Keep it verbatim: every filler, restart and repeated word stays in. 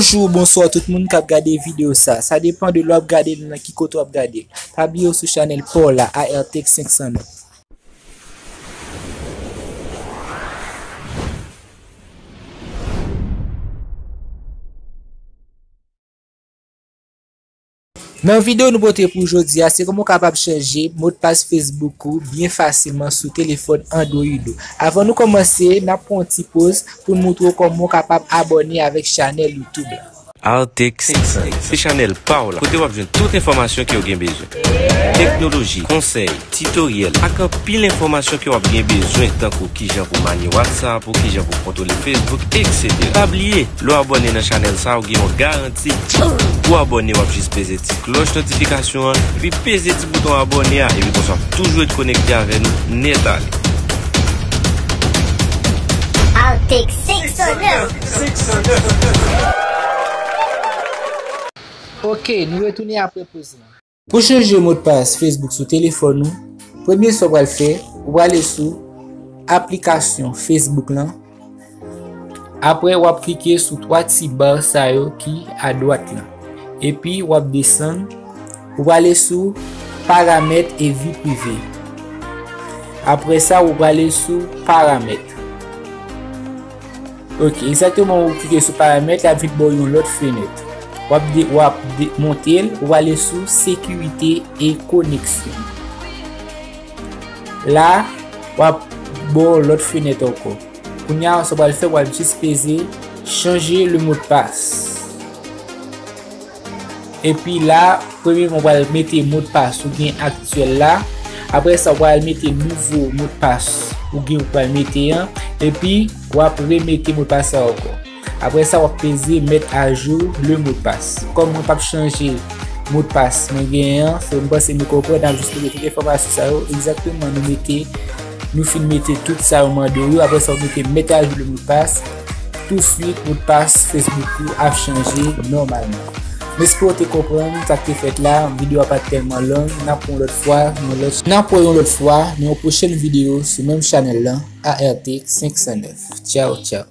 Bonjou, bonswa tout moun k ap gade videyo sa. Sa depann de lè w ap gade l, nan ki kote w ap gade l. Pa bliye w sou chanèl pa w la, A R T X senk san nèf. Nan videyo nou pote pou jodi a, se kòman w kapab chanje modpas Facebook ou byen fasilman sou telefòn Android ou. Avan nou kòmanse, n ap pran yon ti poz pou n moutre w kòman w kapab abòne avèk chanèl YouTube la. Artex, se chanèl pa w la, kote w ap jwenn tout enfòmasyon ke w gen bezwen. Teknoloji, konsèy, titoryèl, ak anpil enfòmasyon ke w ap gen bezwen, tankou kijan pou manye WhatsApp ou, kijan pou kontwole Facebook, et cetera. Pa bliye, lè w abòne nan chanèl sa, w gen yon garanti. Pou abòne, w ap jis peze ti klòch notifikasyon an, epi peze ti bouton abòne a, epi konsa w ap toujou ret konekte avè nou nèt ale. Artex senk san nèf. Ok, nou retounen apre poz lan. Pou chanje modpas Facebook sou telefòn ou, premye sa w pral fè, ou prale sou aplikasyon Facebook lan. Apre, w ap klike sou twa ti ba sa yo ki adwat lan. Epi, w ap desann, ou prale sou paramèt e vi prive. Apre sa, ou prale sou paramèt. Ok, egzakteman, ou klike sou paramèt, l ap vin ba w yon lòt fenèt. W ap de-, w ap de-, monte l, ou prale sou sekirite e koneksyon. La, w ap ba w lòt fenèt ankò. Kounye a, sa w pral fè, w ap jis peze chanje le mot de passe. Epi la, premyèman, w pral mete modpas ou gen aktyèl la. Apre sa, w pral mete nouvo modpas ou gen, ou pral mete an. Epi, w ap remete modpas la ankò. Apre sa, w ap peze mettre à jour le mot de passe. Kòm mwen p ap chanje modpas mwen genyen an, so, m panse nou konprann, n ap jis mete tout enfòmasyon sa yo egzakteman nou mete, nou fin mete tout sa yo mande w yo. Apre sa, w mete mettre à jour le mot de passe. Touswit, modpas Facebook ou ap chanje nòmalman. M espere w te konprann sa k te fèt la. Videyo a pa t tèlman long. N ap wè yon lòt fwa, yon lòt, n ap wè yon lòt fwa nan yon pwochèn videyo sou menm chanèl lan, A R T senk san nèf. Tchaw, tchaw.